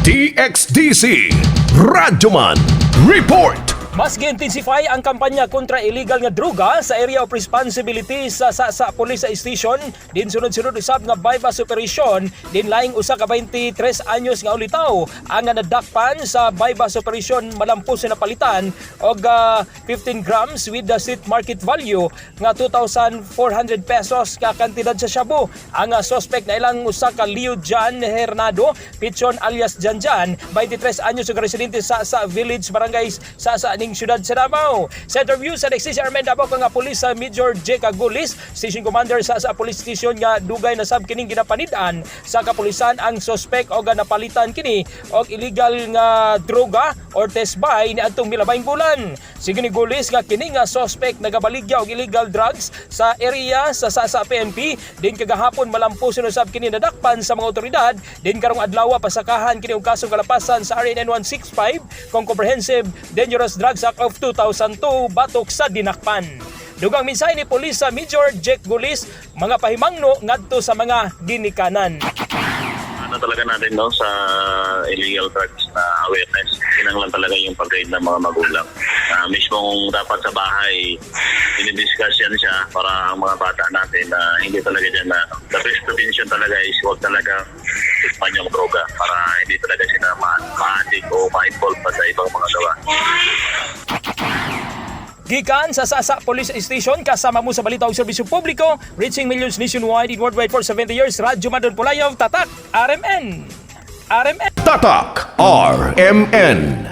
DXDC Radyoman Report. Mas gi-intensify ang kampanya kontra illegal nga droga sa Area of Responsibility sa Police Station din sunod-sunod usab nga bypass operation din laing usa ka 23 anyos nga ulitaw ang nadakpan sa bypass operation malampos na napalitan og 15 grams with the street market value nga 2,400 pesos ka kantidad sa shabu. Ang suspect na ilang usa ka Leo Jan Hernado Pichon alias Janjan, 23 anyos ug residente sa Village, Barangay sa ning syudad sa Davao. Sa interview sa Nexis Armen Davao nga pulis sa Major J. Cagulis, station commander sa police station, nga dugay na sab kining ginapanid-an sa kapulisan ang suspect og napalitan kini og illegal nga droga or test buy niadtong milabayng bulan. Sige ni Gulis nga kini nga suspect nagabaligya og illegal drugs sa area sa PNP din kagahapon malampos usab kini nadakpan sa mga otoridad din karong adlaw pasakahan kini og kasong kalapasan sa RNN 165 kung Comprehensive Dangerous Drugs Act of 2002 batok sa dinakpan. Dugang mensahe ni Police sa Major Jack Gulis, mga pahimangno ngadto sa mga ginikanan. Ano talaga natin, no, sa illegal drugs na awareness, kinanglan talaga yung pag-guide ng mga magulang. Mismong dapat sa bahay, dinidiscuss yan siya para ang mga bata natin na hindi talaga dyan na the best prevention talaga is huwag talaga tikman yung droga para hindi talaga sila ma-addict o ma-involve pa sa ibang mga gawa. Gikan sa Sasa Police Station, kasama mo sa balita og serbisyo publiko, reaching millions nationwide and worldwide for 70 years, Radyo Madon Pulayaw, Tatak, RMN. RMN. Tatak RMN.